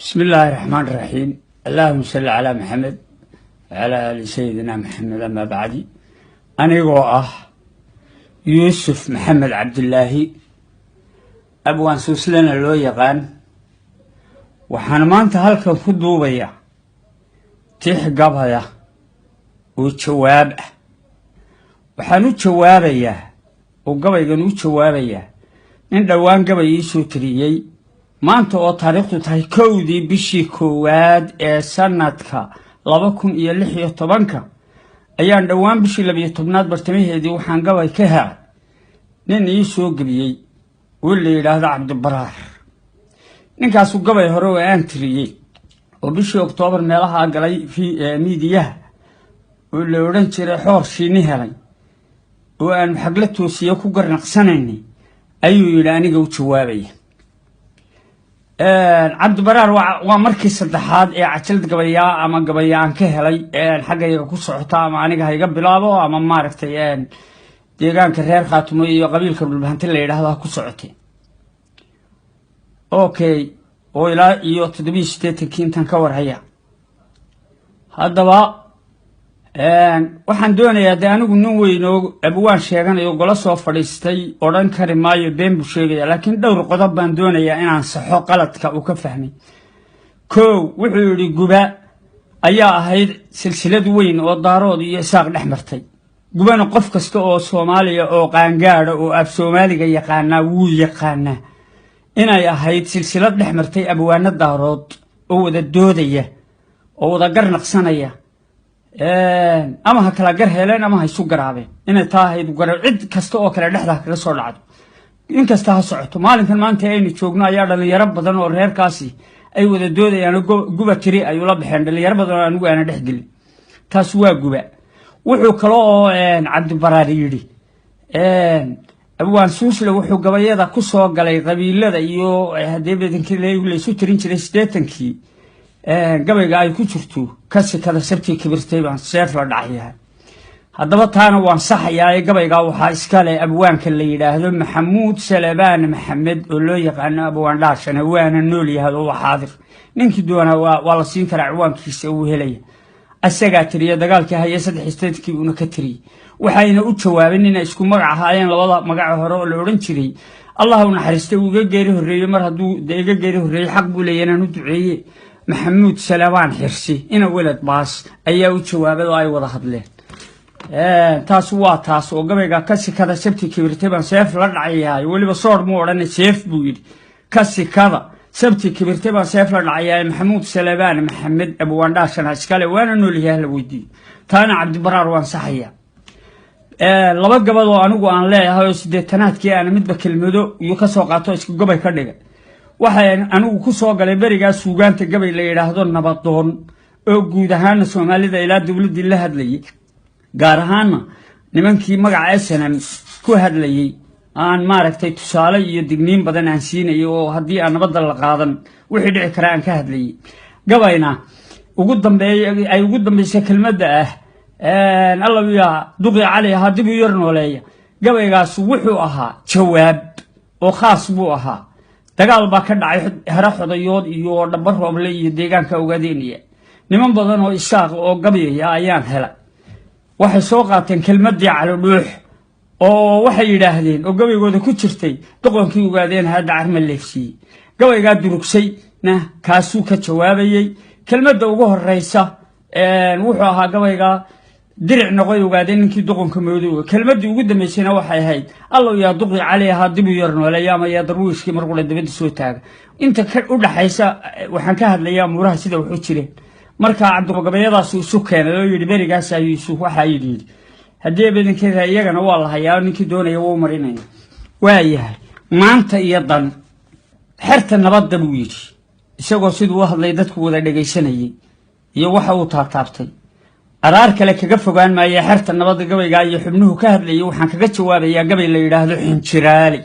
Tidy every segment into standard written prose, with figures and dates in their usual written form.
بسم الله الرحمن الرحيم، اللهم صل على محمد وعلى آل سيدنا محمد، أما بعد. Anigoo ah Yuusuf Maxamed Cabdilaahi, Abwaan Suuslena loo yaqaan, waxaan maanta halkan ku duubaya tix gabaya oo jawaab ah. Waxaan u jawaabayaa oo gabaygan u jawaabayaa nin dhowaan gabay ii soo tiriyey, maanta oo taariikhdu tahay 1dii bishii 1aad ee sanadka 2016-ka. Ayaan dhowaan bishii 12aad bartamaheedii waxaan gabay ka helay nin ii soo gebiyey oo la yidhaahdo Cabdibaraar. Ninkaasu gabay hore oo aan tiriyey oo bishii Oktoobar meelaha galay miidiyaha oo la odhan jiray "Xoor Shiini Helay" oo aanu Xagla Toosiye ku garnaqsanaynay ayuu yidhi aniga u jawaabaya. Cabdibaraar waa markii saddexaad ee cajalad gabayaa ama gabaya aan ka helay xaggayga ku socota, ama aniga ha iga bilaabo ama maaragtay deegaanka reer Khaatumo iyo qabiilka Dhulbahanti la yidhaahdo ha ku socotay. Okay, oo ilaa iyo 87-kii intaan ka warhaya. Haddaba waxaan doonayaa, dee anigu nin weyn oo abwaan sheeganayo golo soo fadhiistay odhan kari maayo been buu sheegaya, laakiin dhowr qodob baan doonayaa inaan saxo qaladka uu ka fahmay. Kow, wuxuu yidhi Guba ayaa ahayd silsilad weyn oo Daarood iyo Isaaq dhex martay. Gubana qof kasta oo Soomaaliya oo qaangaada oo af Soomaaliga yaqaanaa wuu yaqaanaa inay ahayd silsilad dhex martay abwaano Daarood oo wada doodaya oo wada garnaqsanaya, ama ha kala gar heleen ama ha isu garaabeen. Inay taa ahayd gara cid kasta oo kale dhexda ha kaga soo dhacdo, in kasta ha socoto. Maalinkan maanta aynu joogno ayaa dhalinyaro badan oo reerkaasi ay wada doodayaan oo Guba tiri ay ula baxeen, dhalinyaro badan oo anigu aana dhex gelin. Taas waa Guba. Wuxuu kale oo Cabdibaraar yidhi Abwaan Suusle wuxuu gabayada ku soo galay qabiilada iyo haddii badankii laysu tirin jiray 80-kii, gabayga ay ku jirto "Ka sikada sabtii kibirtay baan seef la dhacayahay". Haddaba taana waan saxayaa ee gabaygaa waxaa iskale abwaanka la yidhaahdo Maxamuud Salabaan Maxamed oo loo yaqaano Abwaan Dhaashane, waana nool yahay oo waa xaadir. Ninkii doonaa waa la siin karaa ciwaankiisa, uu helaya. Asagaa tiriya dagaalkii haya 83-kii uuna ka tiriyey. Waxayna u jawaabeen inay isku magac ahaayeen labada magaca hore oo la odhan jiray. Allah u naxariistay, uu iga geeri horreeyey. Mar hadduu de iga geeri horreeyey, xaq buu leeyahy inaan u duceeye. Maxamuud Salabaan Xirsi ina Weled Baas ayaa u jawaabay oo ay wada hadleen. Taas waa taas oo gabayga "Ka sikada sabti kibirtay baan seef la dhacayahay", weliba soor muu odhanay, seef buu yidhi. "Ka sikada sabti kibirtay baan seef la dhacayahay", Maxamuud Salabaan Maxamed Abwaandhaashana iskale, waana noolyahay, la weydiiyo. Taana Cabdibaraar waan saxaya. Laba gabad oo anigu aan leeyahay oo 80-aadkii aana midba kelmado iyo kasoo qaato isku gabay ka dhigay. Waxay anigu ku soo galay berigaa suugaanta gabay la yidhaahdo Nabadoon, oo guud ahaana Soomaalida ilaa dowladdii la hadlayay, gaar ahaana nimankii magaca SNM ku hadlayey aan maaragtay tusaale iyo digniin badan aan siinayay, oo haddii aan nabadda la qaadan wixii dhici karaa aan ka hadlayay. Gabayna ugu dambeey ay ugu dambeysay kelmadda ah "Alla yaa Duqi Cali ahaa dib u yar nooleeya". Gabaygaas wuxuu ahaa jawaab oo khaas buu ahaa. Dagaal baa ka dhacay Here Xodayood iyo Dhaba Rooble iyo deegaanka Ogaadeenaya. Niman badan oo Isaaq oo gabyaya ayaan helay. Waxay soo qaateen kelmaddii Calodhuux oo waxay yidhaahdeen oo gabaygooda ku jirtay "Doqonkii Ogaadeen hadda carma leefsiiyey". Gabaygaa durugsayna kaasuu ka jawaabayey. Kelmadda ugu horeysa wuxuu ahaa gabaygaa "Diric noqoy Ogaadeen ninkii doqonka moodooga". Kelmaddii ugu dambeysayna waxay ahayd "Allow yaa Duqi Cali ahaa dib u yar nooleeya ama yaa darwiishkii marqura dabadda soo taaga". Inta ka u dhaxaysa waxaan ka hadlayaa muuraha sida waxu jireen. Marka Cabdigabayadaasu isu keenay oo yidhi berigaas ayuu isu waxaa yidhi haddii badankeeda iyagana waa la hayaa, ninkii doonaya wuu marinaya. Waayahay, maanta iyo dan xerta nabadda buu yidhi, isagoo siduu u hadlay dadku wada dhegaysanayay iyo waxa uu taabtaabtay. Araar kale kaga fogaan maaye, xerta nabadda gabaygaa iyo xubnuhu ka hadlayay waxaan kaga jawaabayaa gabay la yidhaahdo Xinjiraali.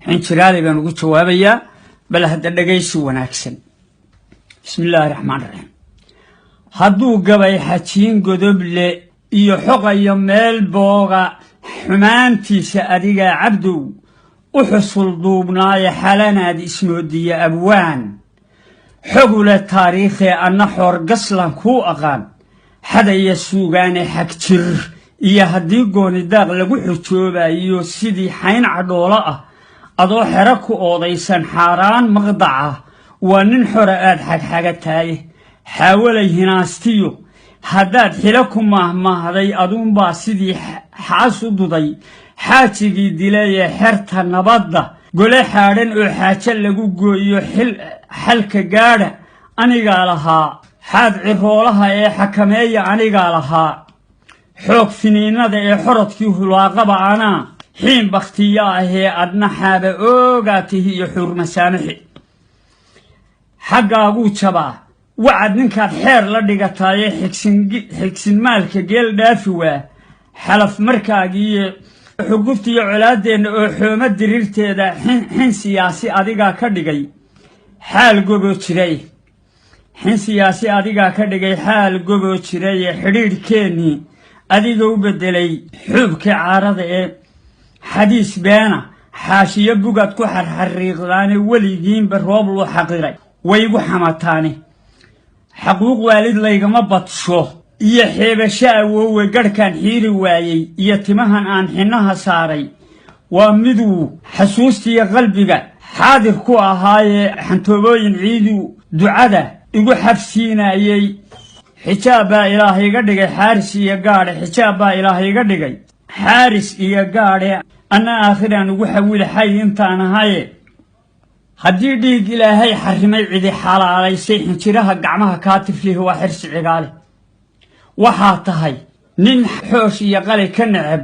Xinjiraali baan ugu jawaabayaa. Bal hadda dhegaysi wanaagsan. Bismi illaahi raxmaan raxiim. Hadduu gabay xajiin godoble iyo xoqayo meel booga, xumaantiisa adigaa Cabdow u xusul duubnaaye, xalanaad ismoodiya abwaan. Xogule taariikhee anna xoorgaslan kuu aqaan, xadaya suugaane xag jir iyo haddii goonidaaq lagu xujoobayo, sidii xayn cadhoolo ah adoo xero ku oodaysan xaaraan maqdaca, waa nin xora aad xagxagataaye. Xaawalay hinaastiyo haddaad xilo ku maahmaahday, aduunbaa sidii xaas u duday xaajigii dilayee. Xerta nabadda gole xaadhan oo xaajo lagu gooyo xalka gaadha anigaa lahaa. Xaad ciroolaha ee xakameeya anigaa lahaa. Xoog finiinada ee xorodkii hulaaqaba anaa xiin bakhtiya ahee, adna xaaba oogaa tihi iyo xuurmasaamaxi. Xaggaaguu jabaa wacad ninkaad xeer la dhigataayee, xigsinmaalka geel dhaafi waa xalaf markaagiiyo xurguftiiyo colaaddeenna oo xooma diriirteeda. Xin siyaasi adigaa ka dhigay xaal goboo jiray, xin siyaasi adigaa ka dhigay xaal goboo jiray ee xidhiidhkeennii adiga u beddelay xuubkii caarada ee xadiis beena. Xaashiyo bugaad ku xarxariiqdaane, weligiinba roob loo xaqiray waygu xamataane. Xaquuq waalid laygama badsho iyo xeebasho awoowe, garhkaan xiiri waayey iyo timahan aan xinnaha saaray waa miduu xasuustiiyo qalbiga xaadir ku ahaayee. Xantoobooyin ciidu ducada igu xafsiinayey. Xijaab baa Ilaah iga dhigay xaaris iyo gaadhe, xijaab baa Ilaah iga dhigay xaaris iyo gaadhe, anna aakhiraan ugu xawili xay intaan ahaye. Haddii dhiig Ilaahay xarrimay cidi xalaalaysay, xinjiraha gacmaha kaa tiflihi waa Xirsi Cigaale. Waxaa tahay nin xoosh iyo qali ka neceb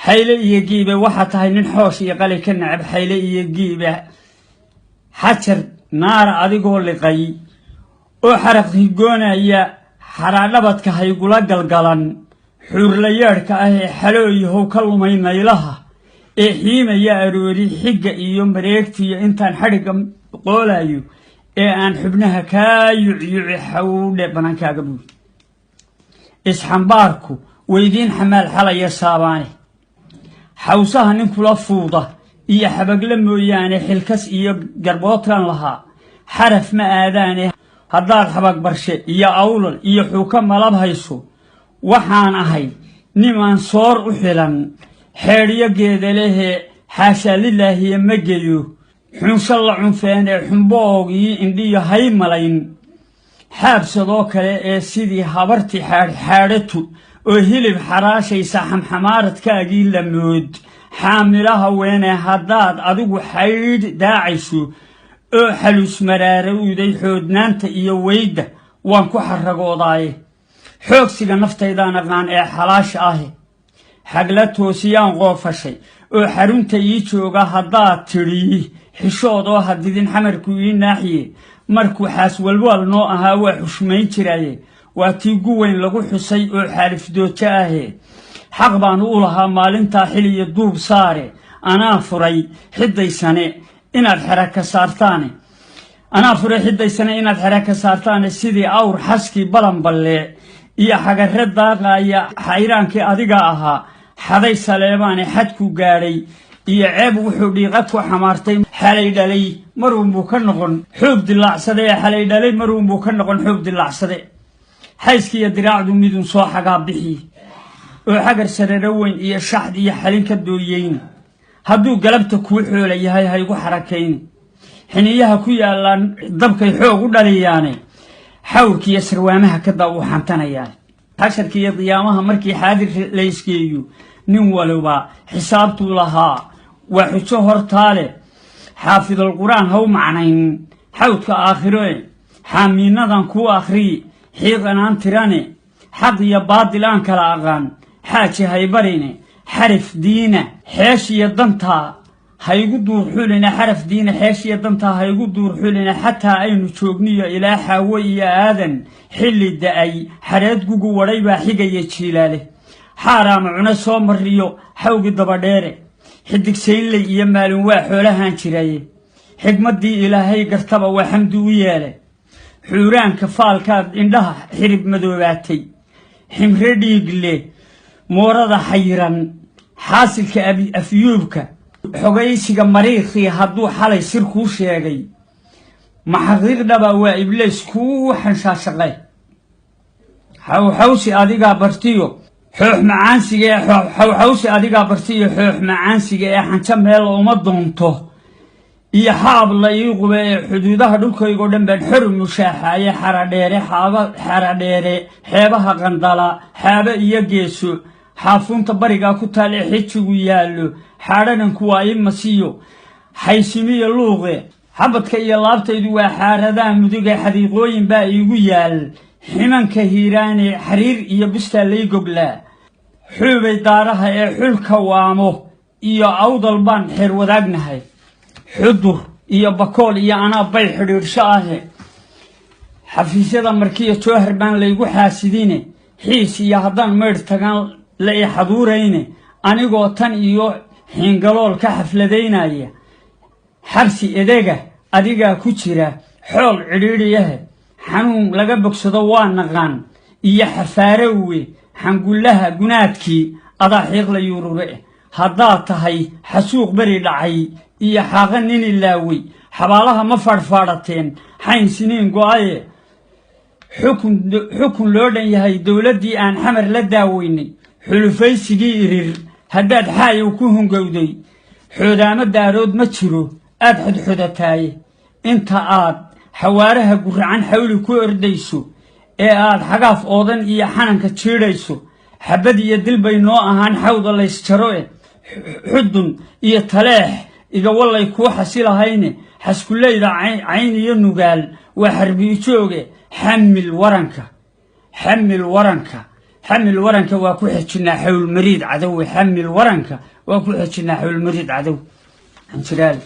xayle iyo giibe, waxaa tahay nin xoosh iyo qali ka neceb xayle iyo giibe. Xajar naara adigoo liqay oo xaraq higoonaya, xaraadhabadka haygula galgalan. Xuurlayeedhka ah ee xalooyahow ka lumay naylaha ee xiimaya aroori, xigga iyo mareegtiyo intaan xadhigga qoolayo ee aan xubnaha kaa yucyuci, xawdhe banaankaaga buuri. Isxambaarku weydiin xamaal xalaya saabaane. Xawsaha nin kula fuuda iyo xabagle mooyaane, xilkas iyo garboodkan lahaa xaraf ma aadaane. Haddaad xabag barshe iyo awlal iyo xuuka malab hayso, waxaan ahay nimaan soor u xilan xeedhyo geedalehee. Xaashaa lilaahiye ma geyo xunsho la cunfeen ee xumboogii indhiyo hay malayn xaabsadoo kale ee sidii habarti xaadxaadhatu oo hilib xaraashaysa xamxamaaradkaagii lamood xaamilo haweene. Haddaad adigu xaydh daacayso oo xaluus maraarowday, xoodnaanta iyo weydda waan ku xaragoodaaye. Xoogsiga naftaydaan aqaan ee xalaasha ahi, xagla toosiyaan qoofashay oo xarunta ii jooga. Haddaad tidhi xishood oo hadidin xamarku ii naaxiye, markuu xaaswalwaal noo ahaa waa xushmayn jiraaye. Waa tii guweyn lagu xusay oo xaalifdoojo ahe. Xaq baanu u lahaa maalintaa xil iyo duub saare. Anaa furay xidaysane inaad xera ka saartaane, anaa furay xidaysane inaad xera ka saartaane. Sidii awr xaskii balanballe iyo xagarre daaqaaya, xayraankii adiga ahaa xaday Saleebaane. Xadku gaadhay iyo ceeb wuxuu dhiiqa ku xamaartay, xalay dhalay maruunbuu ka noqon xuub dilaacsade ee xalay dhalay maruunbuu ka noqon xuub dilaacsade. Xayskiiyo diraacdu midun soo xagaa bixi oo xagar sararo weyn iyo shaxd iyo xalin ka dooyeyni. Hadduu galabta kuu xoola yahay haygu xarakayni. Xiniyaha ku yaallaan dabkay xoog u dhaliyaane, xawrkiiyo sarwaamaha ka daa uu xantanayaan. Xasharka iyo qiyaamaha markii xaadir la isgeeyo, nin waliba xisaabtuu lahaa waa xujo hortaale. Xaafidal Qur-aan ha u macnayn xawdka aakhiro e, xaamiinadan kuu akhriyi xiiqan aan tirane. Xaq iyo baadil aan kala aqaan xaaji haybarine. Xarif diina xeeshiyo dantaa haygu duurxulina, xaraf diina xeeshiyo dantaa haygu duurxulina. Xataa aynu joogniyo ilaa Xaawo iyo Aadan xilli da'ay, xareed gugu wadhay baa xigaya jiilaale. Xaaraama cune soo mariyo xawgi dabadheere, xidigsaynley iyo maalin waa xoolahaan jiraye. Xigmaddii Ilaahay gartaba waa xamdi u yeele. Xuuraanka faalkaad indhaha xirib madoobaatay, ximre dhiigle moorada xayiran, xaasilka afyuubka xogaysiga mariikhii hadduu xalay sir kuu sheegay. Ma xaqiiqdhabaa waa Ibliis kuu xanshaashaqe? Xawxawsi adigaa bartiyo xoox macaansiga ee xawxawsi adigaa bartiyo xoox macaansiga ee xanjo meel uma doonto iyo xaab la ii qube ee xuduudaha dhulkaygoo dhan baan xor mushaaxaaye. Xaradheere, Xaradheere, xeebaha Qandala, Xaabe iyo Geeso, xaafuunta barigaa ku taal ee xijigu yaallo, xaadhananku waa ii masiyo xaysimiyo luuqe. Xabadka iyo laabtaydu waa xaaradaha Muduge, xadiiqooyin baa iigu yaal ximanka Hiiraane, xariir iyo bustaa lay goglaa. Xuubay daaraha ee xulka Waamo iyo Awdal baan xeer wadaagnahay, Xudur iyo Bakool iyo anaa bay xidhiidhsho ahe. Xafiisyada Markiyo Joohar baan laygu xaasidine, Xiis iyo haddaan Maydh tagaan la i xaduurayne, anigoo tan iyo Xiingalool ka xafladaynaya. Xabsi edega adigaa ku jira xool cidhiidhiyahe, xanuun laga bogsado waa naqaan iyo xafaarowe. Xangullaha gunaadkii adaa xiiqla yuurure. Haddaad tahay xasuuq beri dhacay iyo xaaqa nin ilaawey, xabaalaha ma faadhfaadhateen xayn siniin go'aye. Xukun loo dhan yahay dowladdii aan Xamar la daaweynay, xulufaysigii Irir haddaad xaayow ku hungowday, xoodaamo Daarood ma jiro aad xodxodataaye. Inta aad xawaaraha guracan xawli ku ordayso ee aad xagaaf oodan iyo xananka jiidhayso, xabad iyo dil bay noo ahaan xawda laysjaro eh. Xudun iyo Taleex igawallay kuu xasilahayne, xaskuleyda Cayn iyo Nugaal waa xarbiijooge. Xamil waranka, xamil waranka, xamil waranka, waa ku xejinaa xawlmariid cadowe. Xamil waranka, waa ku xejinaa xawlmariid cadow. Xanjiraal.